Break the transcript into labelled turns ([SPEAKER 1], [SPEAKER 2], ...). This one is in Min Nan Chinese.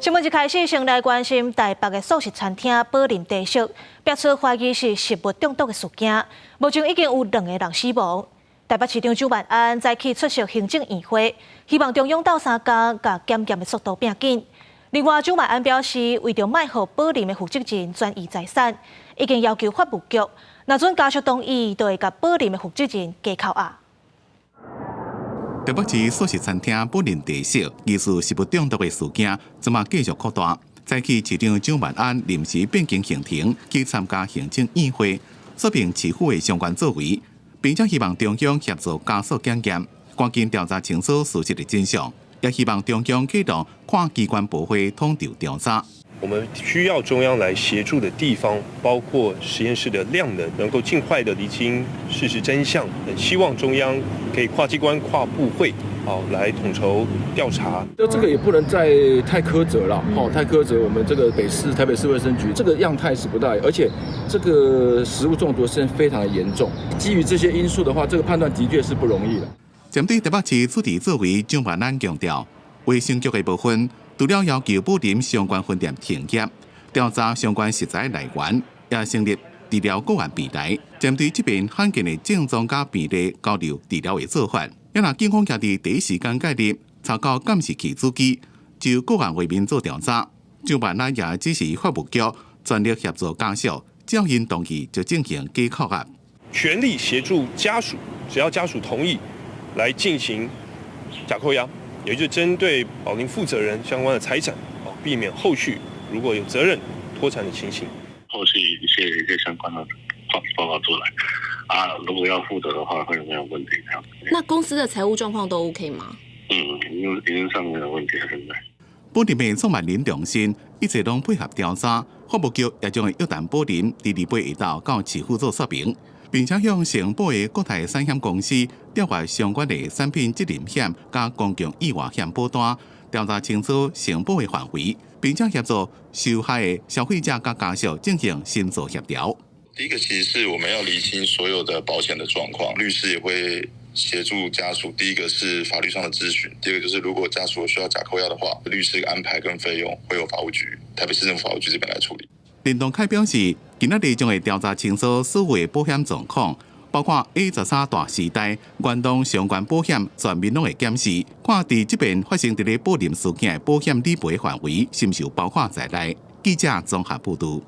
[SPEAKER 1] 新聞一開始，先來關心台北的素食餐廳寶林茶室，爆出懷疑是食物中毒的事件，目前已經有兩個人死亡。台北市長蔣萬安早起出席行政院會，希望中央鬥相共，共檢驗的速度變緊。另外，蔣萬安表示，為著莫予寶林的負責人轉移財產，已經要求法務局，若準家屬同意，就會共寶林的負責人加扣押。
[SPEAKER 2] 台北市素食餐廳寶林茶室疑似食物中毒的事件，這馬繼續擴大。早起市長蔣萬安臨時變更行程去參加行政院會，說明市府的相關作為，並且希望中央協助加速檢驗，趕緊調查清楚事實的真相，也希望中央啟動跨機關部會統籌調查。
[SPEAKER 3] 我們需要中央來協助的地方，包括實驗室的量能，能夠盡快的釐清事實真相。很希望中央可以跨機關、跨部會，好來統籌調查。
[SPEAKER 4] 就這個也不能再太苛責了，哦，太苛責我們這個北市台北市衛生局這個樣態是不大，而且這個食物中毒是非常的嚴重。基於這些因素的話，這個判斷的確是不容易的。
[SPEAKER 2] 針對台北市處置作為，蔣萬安強調，衛生局的部分，除了要求寶林相關分店停業，調查相關食材來源，也成立治療個案平台，針對這邊罕見的症狀佮病例交流治療的做法。也若警方也佇第一時間介入，查到監視器主機，就個案畫面做調查。蔣萬安也指示法務局全力協助家屬，只要𪜶同意就進行假扣押，
[SPEAKER 3] 全力協助家屬，只要家屬同意，來進行假扣押。也就是針對寶林負責人相關的財產，避免後續如果有責任脫產的情形。
[SPEAKER 5] 後續一些相關的報告出來，啊，如果要負責的話，會沒有問題。
[SPEAKER 6] 那公司的財務狀況都 OK 嗎？
[SPEAKER 5] 嗯，營運上沒有問題，現在。
[SPEAKER 2] 寶林的創辦人梁信一直攏配合調查，法務局也將會約談寶林，佇禮拜一到到市府做說明，並且向承保的國泰產險公司調閱相關的產品責任險佮公共意外險保單，調查清楚承保的範圍，並且協助受害的消費者佮家屬進行申訴協調。
[SPEAKER 7] 第一個其實是我們要釐清所有的保險的狀況，律師也會協助家屬。第一個是法律上的諮詢，第二個就是如果家屬需要假扣押的話，律師安排跟費用會由法務局、台北市政府法務局這邊來處理。
[SPEAKER 2] 林東凱表示，今仔日將會調查清楚所有的保險狀況，包括 A13大時代、元朗相關保險全面攏會檢視，看佇這邊發生佇咧寶林事件的保險理賠範圍，是毋是有包括在內。記者綜合報導。